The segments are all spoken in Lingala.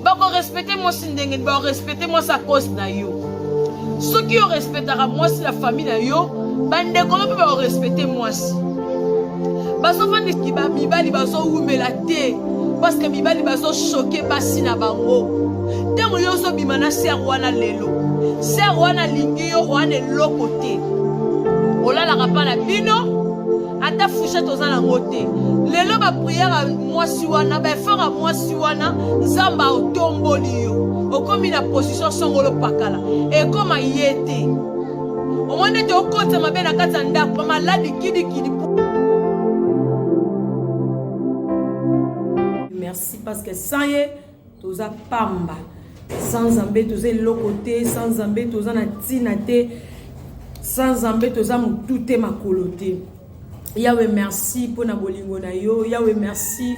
Bakorespecte mwasi ndenge nini? Bakorespecte mwasi a cause na yo. Soki yo respectaka mwasi na famille na yo, bandeko no mpe bakorespecte mwasi. Bazofandisi mibali bazowumela te parceke mibali bazochoke basi na bango. Ntango yo ozobima na ser wana lelo, ser wana alingi yo wana eloko te, olalaka mpa na bino ata fourchette oza nango te. Lelo bapriere ya mwasi wana, baeffort ya mwasi wana, Nzambe otomboli yo, okomi na position songolo pakala, ekoma ye te. Omoni ete okotisa mabe na kati ya ndako, maladi kidikidi. Merci parce que sans ye toza pamba, sans Nzambe toza eloko te, sans Nzambe toza na ntina te, sans Nzambe toza motu te makolo te. Yahweh merci mpo na bolingo na yo. Yahweh merci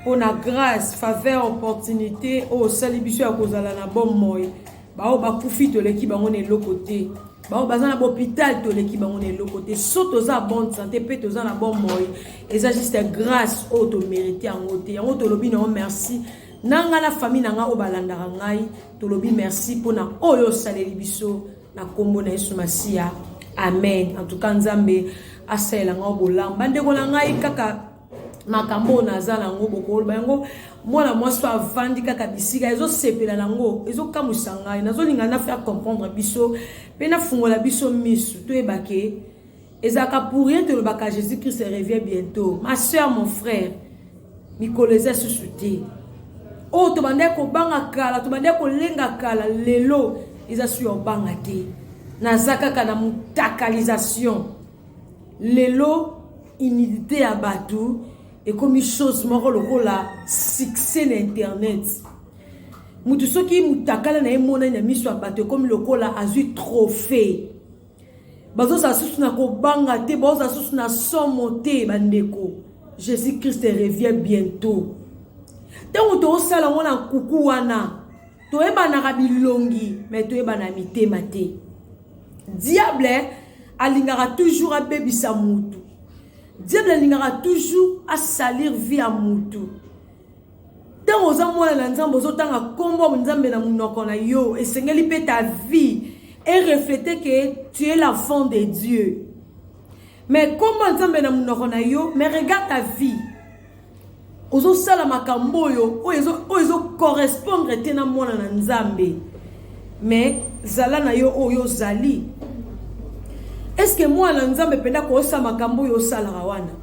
mpo na grâce, faveur, opportunité oyo osali biso ya kozala na bomoi. Baoyo bakufi toleki bango na eloko te, baoyo baza na bopital toleki bango na eloko te. So toza bonne santé mpe toza na bomoi, eza juste grâce oyo tomerite yango te. Yango tolobi na yo merci na ngai na famille na ngai oyo balandaka ngai, tolobi merci mpo na oyo osaleli biso na nkombo na Yesu Masiya, amen. En tout cas Nzambe asalela ngai bolamu. Bandeko na ngai, kaka makambo oyo naza nango bokoloba yango, mwana mwasi oyo avandi kaka bisika ezosepela nango, ezokamwisa ngai. Nazolinga na faire comprendre biso mpe nafungola biso misu, toyeba ke ezalaka pour rien tolobaka Jésus Christ revient bientôt. Ma soeur, mon frère, mikolo eza susu te. Oyo tobandaki kobanga kala, tobandaki kolenga kala, lelo eza su ya obanga te. Naza kaka na mutakalisation. Lelo humidité ya bato ekomi chose moko lokola succès na internet. Mutu soki mutakala na ye emonani na miso ya bato, ekomi lokola azwi trophée. Bazozala susu na kobanga te, bazozala susu na somo te. Bandeko, Jésus Christ revient bientôt. Ntango tozosala yango na nkuku wana, toyebanaka bilongi me toyebana mitema te. Diable alingaka toujours abebisa mutu, diable alingaka toujours asalir vie ya mutu. Ntango oza mwana na Nzambe, ozotanga nkombo ya Nzambe na monoko na yo, esengeli mpe ta vie ereflete que tu es l'enfant de Dieu. Mais nkombo ya Nzambe na monoko na yo, mais regarde ta vie, ozosala makambo oyo oyo ezocorrespondre te na mwana na Nzambe. Mais zala na yo oyo ozali. Est-ce que mwana na Nzambe mpenza kosala makambo oyo osalaka wana?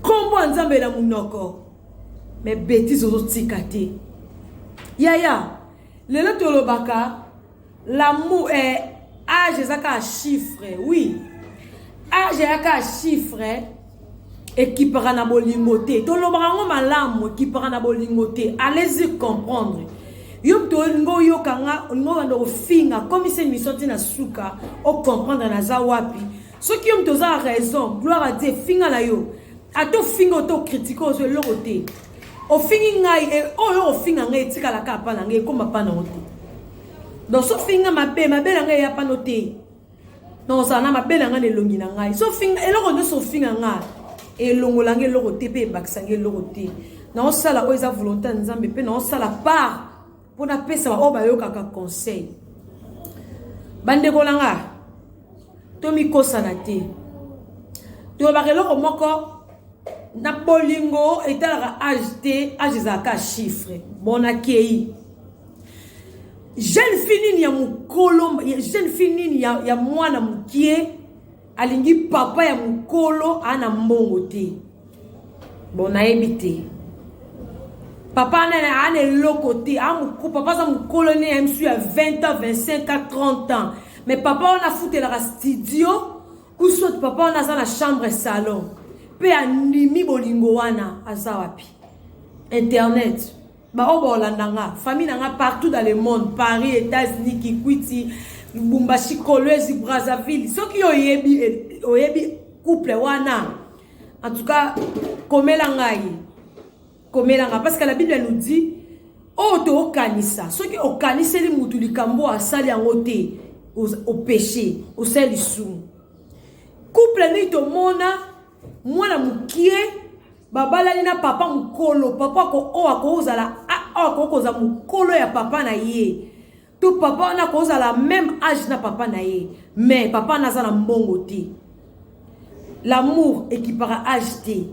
Nkombo ya Nzambe na monoko, mais bêtise ozotika te. Yaya, lelo tolobaka l'amour, âge eza kaka chiffre. Oui, âge eza kaka chiffre, ekipaka na bolingo te. Tolobaka yango malamu, ekipaka na bolingo te. Allez-y comprendre. Yo moto olingi oyoka nga, olingi obanda kofinga, komisa émission ntina suka, ocomprendre naza wapi. Soki yo moto oza na raison, gloire à Dieu, finga na yo. Ata ofinga, oto okritike, ozwa eloko te. Ofingi ngai, oyo ofinga ngai etikalaka apa na ngai, ekóma pa na yo te. Donc so ofinga mabe, mabe na ngai eya pano te. Donc ozala na mabe na ngai na elongi na ngai. So ofinga eloko nyonso, ofinga ngai, elongola ngai eloko te mpe ebakisa ngai eloko te. Naosala oyo eza volonté ya Nzambe mpe naosala part mpo napesa baoyo bayokaka conseil. Bandeko na nga, tomikosana te. Tolobaka eloko moko na bolingo, etalaka age te, age ezalaka chiffre. Bon, nakei jeune fille nini ya mokolo, jeune fille nini ya mwana mokie alingi papa ya mokolo ana mbongo te. Bon, nayebi te, papa ana eloko te, papa aza mokolo ne ya misu ya 20 ans, 25 ans, 30 ans, mais papa wana afutelaka studio ou soit papa wana aza na chambre salon mpe andimi bolingo wana. Aza wapi? Internet, baoyo baolanda nga, famille na nga partout dans le monde, Paris, États-Unis, Kikwiti, Lubumbashi, Kolwezi, Brazzaville, soki oyebi, oyebi couple wana, en tout cas komela ngai, komela ngai, parce que la Bible nous dit oyo tookanisa, soki okaniseli mutu likambo asali yango te, opeshe, osali lisumu. Couple nini tomona mwana mokie babalani na papa mokolo, papa oyo akozala oyo akoki kozala mokolo ya papa na ye to papa wana akozala meme age na papa na ye, mais papa wana aza na mbongo te. L'amour ekipaka age te.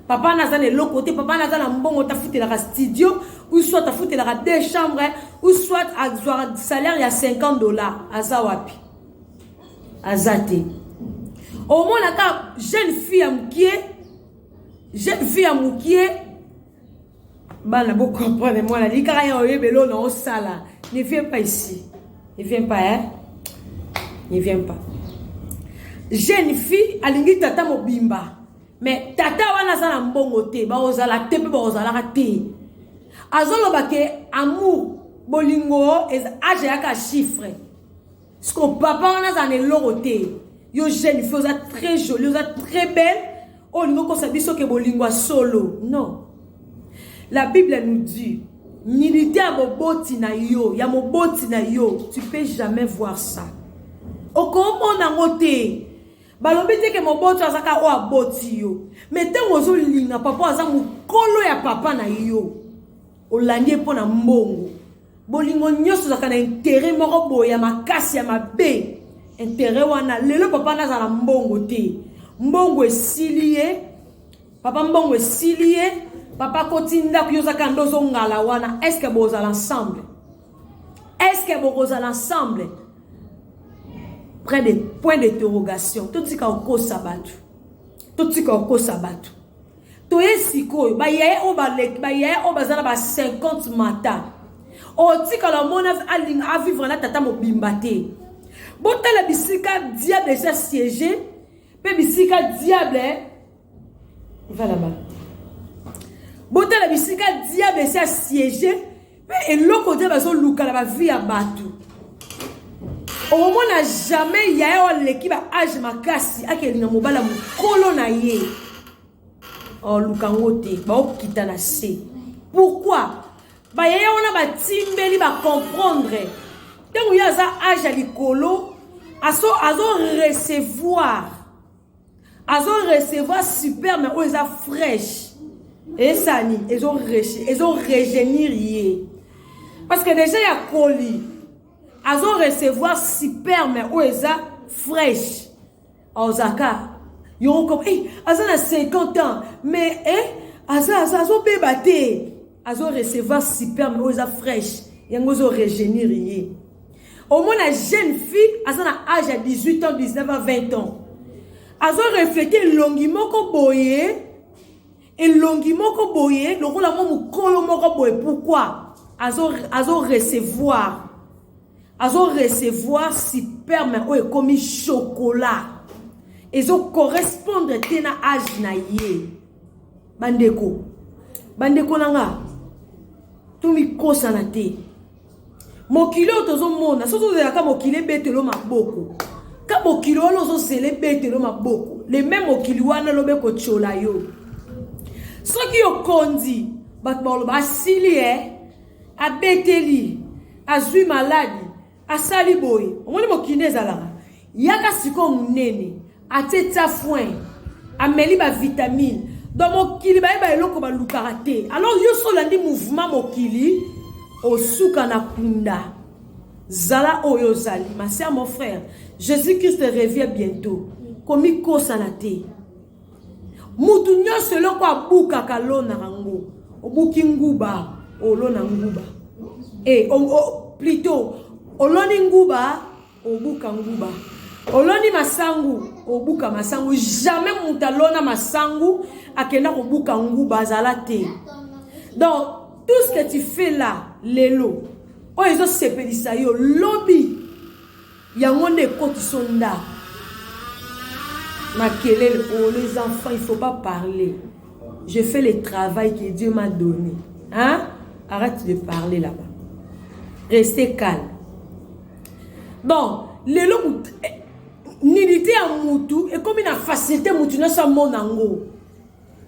Papa wana aza na eloko te, papa wana aza na mbongo te, afutelaka studio ou soit afutelaka deux chambres ou soit azwaka salaire ya 50 $. Aza wapi? Aza te. Omonaka jeune fille ya mokie, jeune fille ya mokie. Bana, bocomprendre, mwana likaka ya oyebela oyo na osala. Ne viens pas ici, ne viens pas, hein? Ne viens pas. Jeune fille alingi tata mobimba, mais tata wana aza na mbongo te, bakozala te mpe bakozalaka te. Azoloba ke amour, bolingo, age eyaka chiffre. Siko papa wana aza na eloko te. Yo jeune fille oza très jolie, oza très belle, oyo olingi okosa biso ke bolingo ya solo? Non, la Bible nous dit: nudité ya boboti na yo, ya moboti na yo, tu peux jamais voir ça, okomona yango te. Balobi te ke moboti azaka oyo aboti yo, mais ntango ozolinga papa aza mokolo ya papa na yo, olandi ye mpo na mbongo. Bolingo nyonso ozalaka na intérêt moko boye ya makasi ya mabe. Intérêt wana, lelo papa na azala mbongo te, mbongo esili ye papa, mbongo esili ye papa, akoti ndako, yo ozaka nde ozongala wana. Est ce que bozala ensemble? Est ce que bokozala ensemble? Près de point d'interrogation. Totika kokosa bato, totika kokosa bato. Toye sikoyo bayaya oyo baleki, bayaya oyo baza na ba 50 mata, otikala omona alinga avivre na tata mobimba te. Botala bisika diable esi asiége mpe bisika diable va là-bas. Botala bisika diable esi asiége mpe eloko diable azoluka na bavie ya bato. Okomona jamais yaya oyo aleki ba age makasi akelinga mobala mokolo na ye, oluka yango te, baokita na se. Pourquoi? Bayaya wana batimbeli, bacomprendre ntango ye aza age ya likolo, azo recevoir, azo recevoir sperme oyo eza fraîche. Esani ezo rajeunir ye parce que déjà ya koli, azo recevoir sperme oyo eza fraîche. Ozaka yongo comme hey, aza na 50 ans, mais eh, aza aza azobeba te, azo recevoir sperme oyo eza fraîche, yango ezo rajeunir ye. Omona jeune fille aza na age ya 18 ans, 19 ans, 20 ans, azo refléter elongi moko boye, elongi moko boye lokola mwa mokolo moko boye. Pourquoi? Azo recevoir, azo recevoir sperme oyo ekomi chocolat, ezocorrespondre te na age na ye. Bandeko, bandeko na nga, tomikosana te. Mokili oyo tozomona, soki tozelaka mokili ebetelo maboko, ka mokili wana ozozela ebetelo maboko, le même mokili wana elobi ekotiola yo. Soki okondi, bato baloba asili e abeteli, azwi maladi, asali boye. Omoni mokili nde ezalaka. Yaka sikoyo monene, atie tia foin, ameli bavitamine. Donc mokili bayeba eloko balukaka te. Alors yo so olandi mouvement mokili, osuka na kunda. Zala oyo ozali. Ma sœur, mon frère, Jésus Christ revient bientôt. Komikosana te. Mutu nyonso eloko abukaka alonaka yango. Obuki nguba, olona nguba. E, o, o, plutôt oloni nguba, obuka nguba. Oloni masangu, obuka masangu. Jamais moto alona masangu akenda kobuka nguba, azala te. Donc tout ce que tu fais là lelo, oyo ezosepelisa yo lobi, yango nde ekotisa ndako. Makelele oh, les enfants, il faut pas parler. Je fais le travail que Dieu m'a donné, hein? Arrête de parler là-bas, restez calme. Bon, lelo nudité ya mutu ekomi na facilité, mutu nyonso amona yango,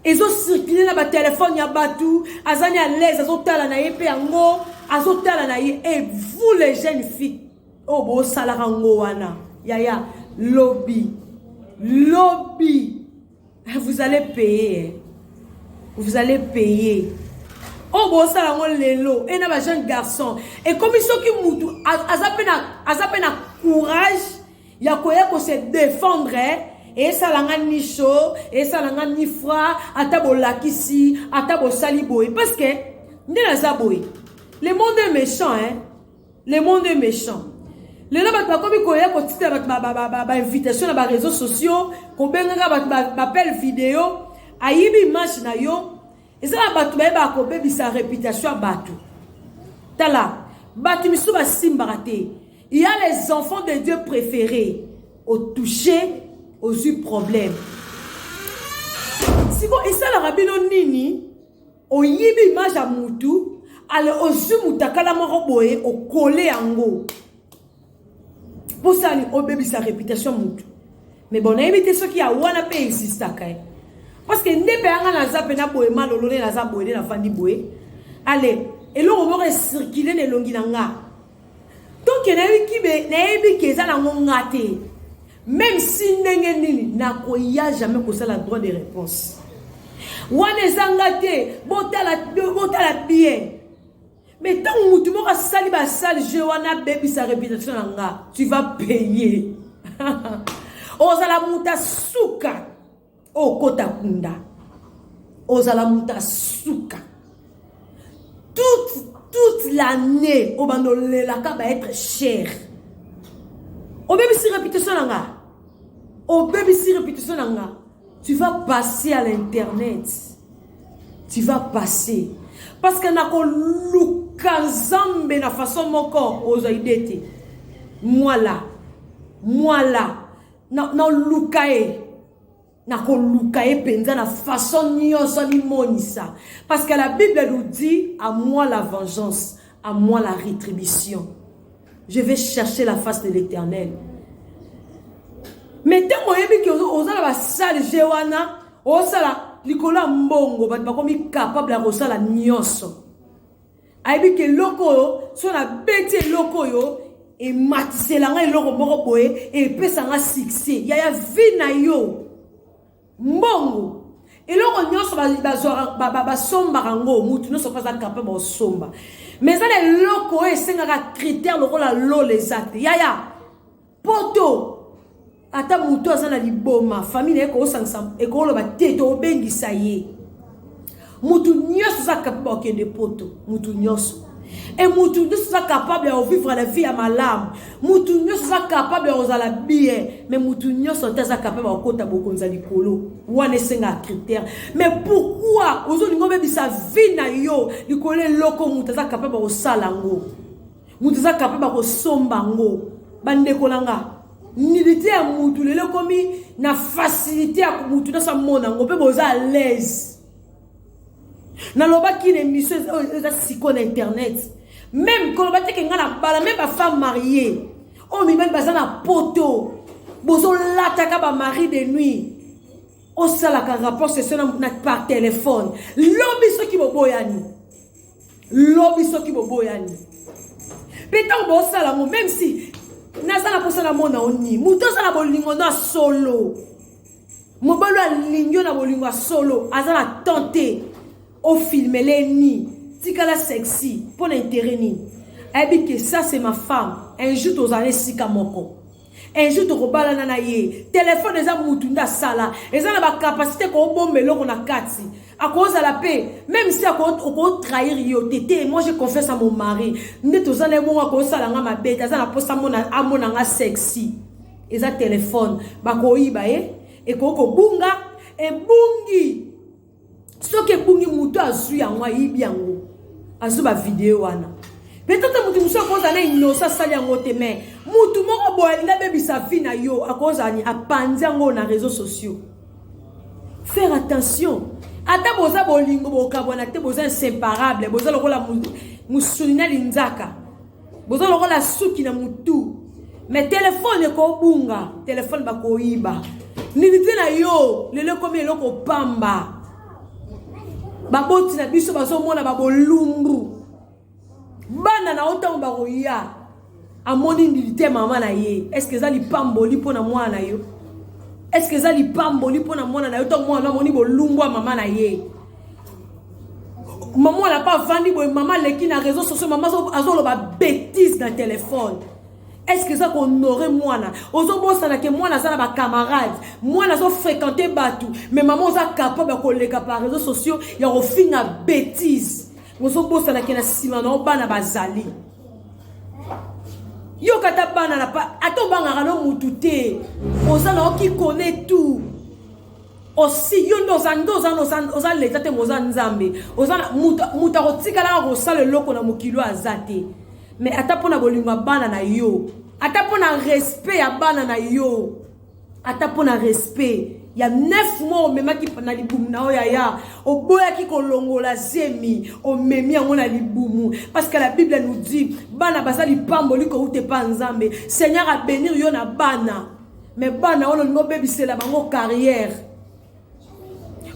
ezocircule na batelefone ya bato, aza ni à l'aise, azotala na ye mpe yango azotala na ye. Et vous les jeunes filles oyo bosalaka yango wana, yaya, lobi lobi vous allez payer, vous allez payer. Oyo bosala yango lelo e na ba jeune garçon ekomi soki mutu aza mpe na aza mpe na courage ya koya ko se défendre esala nga ni chaud, esala nga ni froid, ata bolakisi, ata bosali boye, parce que nde naza boye. Le monde est méchant, hein. Le monde est méchant. Lelo bato bakomi koya kotitela bato bainvitation na bareseau sociaux, kobengaka bato baappel video, ayibi image na yo. Eza na bato bayebaka kobebisa réputation ya bato. Tala, bato misusu basimbaka te. Il y a les enfants de Dieu préférés. Otouche, ozwi problème. Siko esalaka bino nini? Oyibi image ya mutu, ale ozwi mutakala moko boye, okole yango. Mposani obebisa réputation ya mutu. Mais bon, nayebi te soki ya wana mpe existaka. Parce que nde mpe yanga naza mpe na boye malolo nde naza boye nde nafandi boye. Ale, eloko moko ecircule na elongi na nga. Donc nayebi ke eza nango nga te. Même si ndenge nini nakoya jamais kosala droit de réponse. Wana eza nga te, botala, botala bien. Mais ntango mutu moko asali basale jeu wana abebisa réputation na nga, tu vas payer. Ozala mutu asuka okota kunda. Ozala mutu asuka. Toute l'année obanda olelaka ba être cher. Obebisi réputation na nga. Obebisi réputation na nga. Tu vas passer à l'internet. Tu vas passer. Parce que nakoluka Nzambe na façon moko ozwa idée te. Moi là, moi là, na luka ye. Nakoluka ye mpenza na façon nyonso amimonisa. Parce que la Bible nous dit, à moi la vengeance, à moi la rétribution. Je vais chercher la face de l'Éternel. Mais ntango oyebi ke oza na basale je wana, osala likolo ya mbongo, bato bakomi capable ya kosala nyonso. Ayebi ke eloko oyo, so nabeti eloko oyo, ematiselanga eloko moko boye, epesanga succès. Yaya, vie na yo, mbongo, eloko nyonso basombaka yango, mutu nyonso mpe aza capable osomba. Mais eza na eloko oyo esengaka critère lokola lola eza te. Yaya, poto ata motu aza na liboma, famille na ye ekosangisa, ekoloba te tobengisa ye. Mutu nyonso aza capable okende poto, mutu nyonso. E mutu nyonso aza capable ya kovivre la vie ya malamu, mutu nyonso aza capable ya kozala bien, mais mutu nyonso te aza capable ya kokota bokonzi ya likolo. Wana esengaka critère. Mais pourquoi ozolinga obebisa vie na yo likolo eloko mutu aza capable ya kosala yango, mutu aza capable ya kosomba yango? Bandeko na nga, nudité ya mutu lelo ekomi na facilité ya mutu nyonso amona yango, mpe boza à l'aise. Nalobaki na émission oyo eza sikoyo na internet, même koloba teke ngai na bala, même bafemme mariée oyo mibali baza na poto, bozolataka bamari de nuit, osalaka rapport sexuel na par téléphone. Lobi soki boboyani, lobi soki boboyani mpe ntango bosala yango, même si naza na mposa namona oni moto aza na bolingo no ya solo, mobali alingi yo na bolingo ya solo, aza na temps te ofilmele ni tikala sexy mpo na intérêt nini. Ayebi ke ça, c'est ma femme, un jour tozala esika moko, un jour tokobalana na ye. Telefone eza mutu nde asala, eza na bacapacité koobomba eloko na kati. Akozala mpe, même si akotrahir yo te te, moi j'ai confiance à mon mari, nde toza na ye bongo, akosala nga mabe te, aza na mposa amona nga sexy. Eza telefone, bakoyiba ye, ekoki kobunga. Ebungi, soki ebungi, motu azwi yango, ayibi yango, azwi bavideo wana. Peut-être motu mosusu akozala na innocent, asali yango te, mais motu moko boye alingi abebisa vie na yo, akozala ni apanzi yango na réseaux sociaux. Faire attention. Ata boza bolingo, bokabwana te, boza inséparable, boza lokola mosuni na linzaka, boza lokola suki na mutu. Mais telefone ekobunga, telefone bakoyiba. Nini te na yo lelo ekomi eloko pamba. Baboti na biso bazomona babolumbu bana na yo, ntango bakoya, amoni ndili te mama na ye. Est-ce eza lipamboli mpo na mwana na yo? Est-ce eza lipamboli mpo na mwana na yo ntango mwana amoni bolumbu ya mama na ye? Mama wana mpe avandi boye, mama aleki na réseau sociaux, mama azoloba bétise na telefone. Est ce que eza kohonore mwana? Ozobosana ke mwana aza na bacamarade, mwana azofréquente bato, mais mama oza capable ya koleka par réseau sociaux ya kofinga bétise. Ozobosana ke na nsima na yo bana bazali. Yoka ata bana na pa, ata obangaka no mutu te, oza na oki connaît tout aussi. Yo nde oza nde oza oza leta te, oza Nzambe, oza moto akotikalaka kosala eloko na mokili oyo aza te. Mais ata mpona bolingo ya bana na yo, ata mpona respect ya bana na yo, ata mpona respect ya 9 mois omemaki na libumu na oyo, yaya, oboyaki kolongola zemi, omemi yango na libumu, parce que la Bible nous dit bana baza lipamboli kouta epa Nzambe. Seigneur abénir yo na bana, mais bana wana olingi obebisela bango carrière,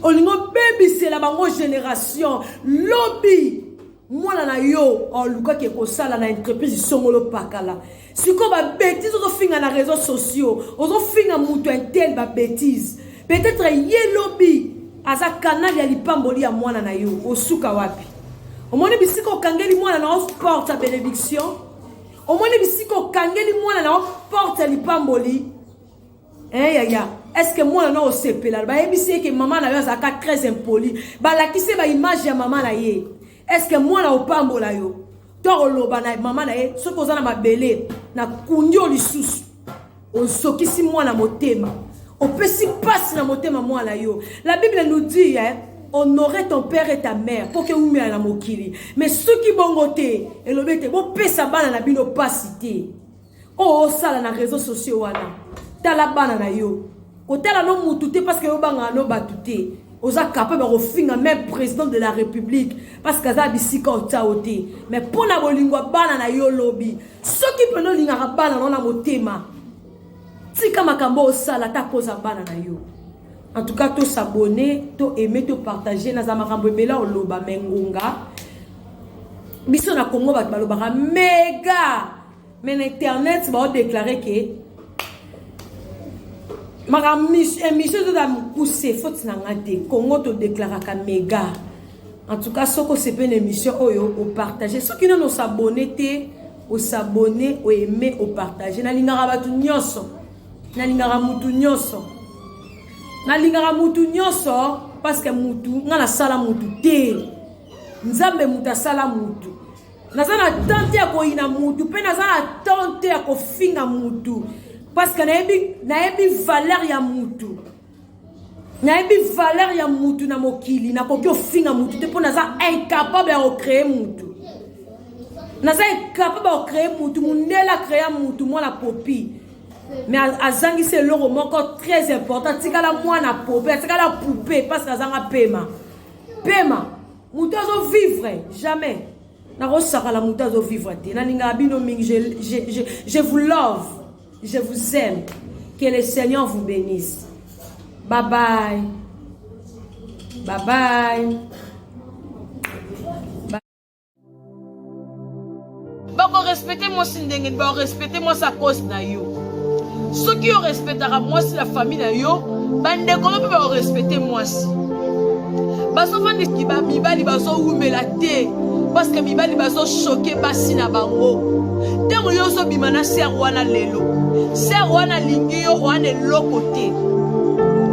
olingi obebisela bango génération. Lobi mwana na yo olukaki ekosala na entreprise songolo pakala. Sikoyo babêtises ozofinga na réseaux sociaux, ozofinga moto un tel, babêtises, peut-être ye lobi aza canal ya lipamboli ya mwana na yo. Osuka wapi? Omoni bisika okangeli mwana na yo porte ya bénédiction, omoni bisika okangeli mwana na yo porte ya lipamboli. Eh, yaya, est ce que mwana na osepela bayebisi ye ke mama na yo azalaka très impoli, balakisi ye baimage ya mama na ye? Est ce que mwana opambola yo to akoloba na mama na ye: soki oza na mabele, nakundi yo lisusu? Ozokisi mwana motema, opesi mpasi na motema mwana yo. La Bible nous dit, hein, honorer ton père et ta mère mpo ke umela na mokili. Mais soki bongo te, elobi ete bopesa bana na bino mpasi te. Oyo osala na réseau sociaux wana, tala bana na yo, kotala no mutu te, parce que obangaka no bato te. Oza capable ya kofinga même président de la République, parce que aza bisika otia yo te. Mais mpo na bolingo ya bana na yo, lobi soki mpena olingaka bana na yo na motema, tika makambo osala ata koza bana na yo. En tout cas, tos'abonner, to aimer, to partager. Naza makambo ebele oloba, me ngonga biso na Congo bato balobaka méga, mais na internet baodéclare ke makambo émission ezoza mokuse. Faute na nga te, Congo todéclaraka méga. En tout cas, soki osepeli na émission oyo, opartage. Soki nano os'abonner te, os'abonner, oaime, opartage. Nalingaka bato nyonso, nalingaka mutu nyonso, nalingaka mutu nyonso, parce que mutu nga nasala mutu te, Nzambe mutu asala mutu. Naza na temps te ya koyina mutu, mpe naza na temps te ya kofinga mutu, parce que nayebi, nayebi valeur ya mutu, nayebi valeur ya mutu na mokili. Nakoki ofinga mutu te, mpo naza incapable ya kocréer mutu, naza incapable ya kocréer mutu. Mundele acréa mutu mwana popi, mais azangisi eloko moko très important, atikala mwana popi, atikala poupée, parce que azanga pema. Pema moto azovivre jamais, nakosakala moto azovivre te. Nalingaka bino mingi. Je vous love, je vous aime. Que le Seigneur vous bénisse. Bye bye, bye bye. Bakorespecte mwasi ndenge bakorespecte mwasi à cause na yo. Soki orespectaka mwasi na famille na yo, bandeko no mpe bakorespecte mwasi. Bazofandisi mibali bazowumela te, parce que mibali bazochoquer basi na bango. Ntango yo ozobima na sœur wana lelo, sœur wana alingi yo wana eloko te,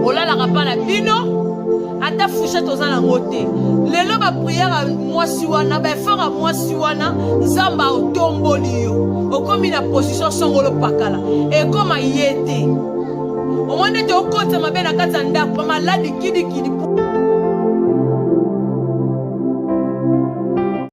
olalaka mpa na bino, ata fourchette oza nango te. Lelo baprière ya mwasi wana, baeffort ya mwasi wana, Nzambe otomboli yo, okomi na position songolo pakala, ekoma ye te. Omoni ete okotisa mabe na kati ya ndako, bamaladi kidikidi.